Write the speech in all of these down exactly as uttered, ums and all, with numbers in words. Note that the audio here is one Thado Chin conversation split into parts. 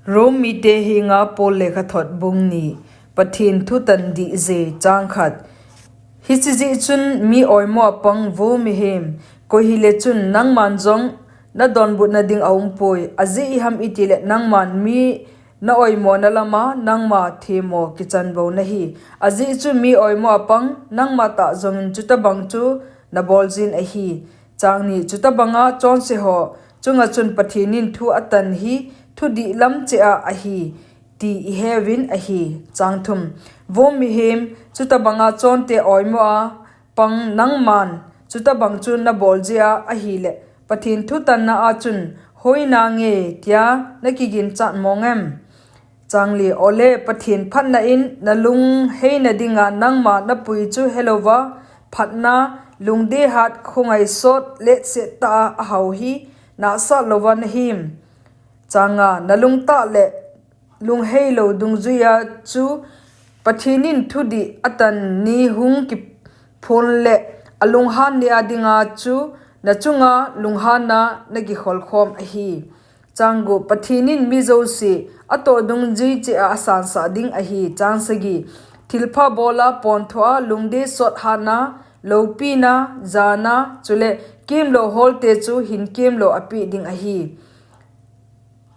Rome mite henga Paul lekhathot bung ni. Pathen thutan dih je. Chang khat. Hiche jeh chun mi oimo a pang vo mihem, koi hile chun nangman jong nadonbutna ding aumpoi. Ajeh iham itile nangman mi na oimona lama nangma themmo kichan bou nahi. Ajeh chu mi oimo a pang nangma tah jongin chutabang chu nabol jin ahi. Chang ni. Chutabanga chonse ho chunga chun Pathen in thu atan hi thudih lam cheh a ahi ti iheuvin ahi. Chang thum. Vo mihem, chutabanga chonte oimo a pang nangman chutabang chu nabol jeh a ahile, Pathen thutanna a chun hoi nange tia nakiginchat mong em? Chang li. Ole Pathen phatna in nalungheina dinga nangma napui chu helouva phatna, lungdehat, khongai sot, letset tah a ahao hi nahsah louva nahim? Chang nga. Nalungtah le lungheilou dungjuia chu Pathen in thudih atan ni hung kiphon le alunghan ni a dinga chu nachunga lunghanna nakikholkhom ahi. Chang gup. Pathen in mi jouse atoh dungjui cheh a asansah ding ahi. Chang sagi. Thilpha bol a pontho a lungdei sot hatna, loupina, jana, chule kemlou holte chu hin kemlou apeh ding ahi.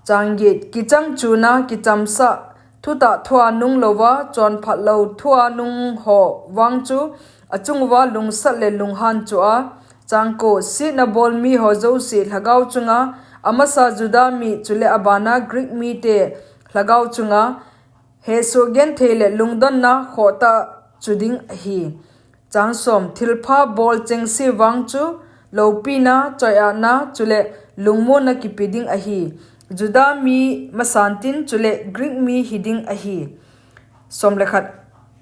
Chang get. Kichang chuna kichamsah, thutah thua nung louva chonphat lou thua nung ho vang chu achung uva lungsat le lunghan chu a. Chang ko. Setna bol mi ho jouse lhagao chunga, amasa Juda mi chule abana Greek mite lhagao chunga hesoh genthei le lungdonna khohtah chu ding ahi. Chang som. Thilpha bol chengse vang chu loupina, choi-atna, chule lungmonna kipe ding ahi. Juda mi masantin, chule Greek mi hiding ahi. Som le khat.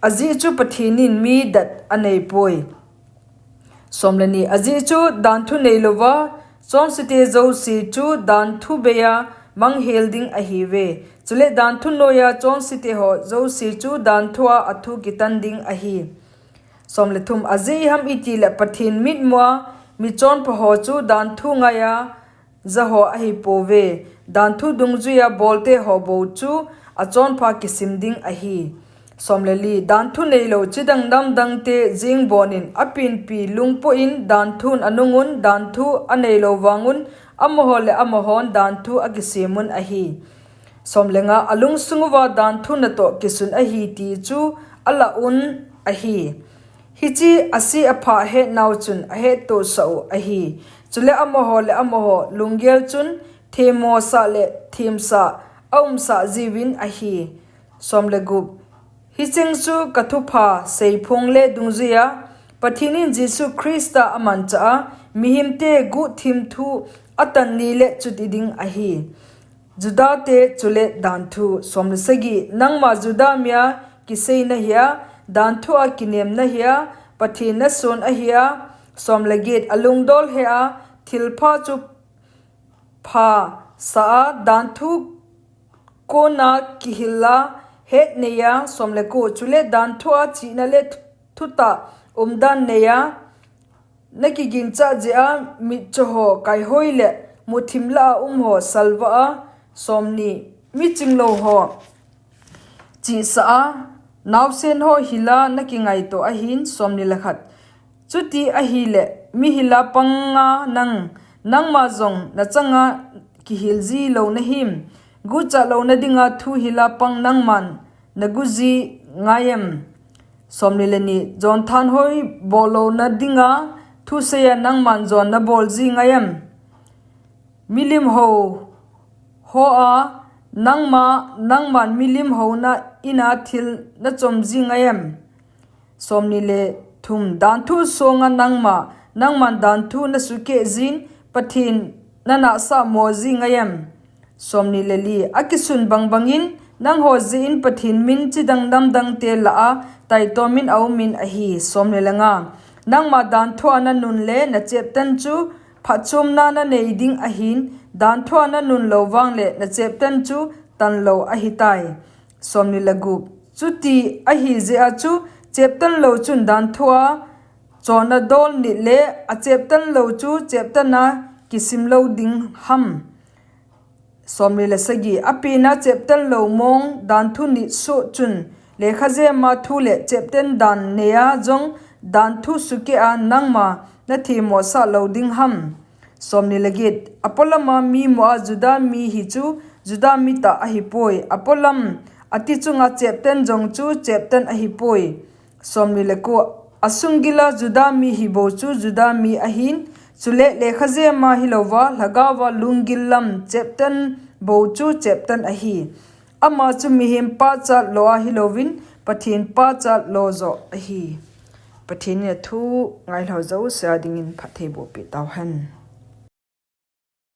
Ajeh chu Pathen in mi dat aneipoi. Som le ni. Ajeh chu danthu neilouva chonsete jouse chu danthu beiya manghel ding ahiuve. Chule danthu noiya chonsete ho jouse chu danthu a athu kitan ding ahi. Som le thum. Ajeh iham itile Pathen mitmua michonpha ho chu danthu ngaiya jaho ahipouve. Danthu dungjuia bolte ho bou chu achonpha kisim ding ahi. Som le li. Danthu neilou chidang namdangte jeng bonin apenpi lungpoh in danthun anungun danthu aneilou vangun amaho le amahon danthu akisemun ahi. Som le nga. Alungsung uva danthu natoh kisun ahi ti chu alah un ahi. Hiche ase apha ahetnau chun ahettohsah u ahi. Chule amaho le amaho lunggel chun themmosah le themsah aumsah jiuvin ahi. Som le gup. Hicheng chu kathupha seiphongle dungjuia Pathen in Jesu Christa amanchah a mihemte guhthim thu atan nile chuti ding ahi. Judate chule danthu. Som le sagi. Nangma Juda mia kisei nahia, danthua kinem nahia, Pathen nason ahia. Som le get. Alungdol hea thilpha chu phasah a, danthu kona kihila het neiya. Som le ko. Chule danthua chihna le thutah umdan neiya, nakiginchat jeh a mitcho ho kaihoi le muthim lah a um ho salvah a. Som ni. Miching lou ho chihsah a, naosen ho hila nakingaito ahin. Som ni le khat. Chuti ahile mihila panga nang, nangma jong nachanga kihil ji lou nahim? Guhcha louna dinga thu hila pang nangman naguji ngaiyem? Som ni le ni. Jonthanhoi bol louna dinga thuseiya nangman jon nabol ji ngaiyem? Milim hou hoa nangma, nangman milim houna ina thil nachom ji ngaiyem? Som ni le thum. Danthu songa nangma, nangman danthu nasukeh jin, Pathen nanahsah mo ji ngaiyem? Som ni le li. Akisun bangbangin nangho jeh in Pathen min chidang namdangte lah a taitomin aumin ahi. Som ni le nga. Nangma danthua nanun le nacheptan chu phatchomna nanei ding ahin, danthua nanun lou vangle nacheptan chu tanlou ahitai. Som ni le gup. Chuti ahi jeh a chu cheptan lou chun danthua chonna dol nit le acheptan lou chu cheptana kisim lou ding ham? Somni le sagi, apena cheptan lou mong danthu nit soh chun, lekha jema thu le cheptan dan neia jong danthu sukeh a nangma nathemmo sah lou ding ham? Somni le get, apolama mi moh a Juda mi hi chu Juda mi tah ahipoi, apolam ati chunga cheptan jong chu cheptan ahipoi. Somni le ko, asunggila Juda mi hi bou chu Juda mi ahin, chule lekha jema hilouva, lhagaova lunggil lam cheptan bou chu cheptan ahi. Ama chu mihem pachat lo a hilouvin, Pathen pachat lo joh ahi. Pathen in athu ngailhah jouse a dingin phatthei boh peh tauhen.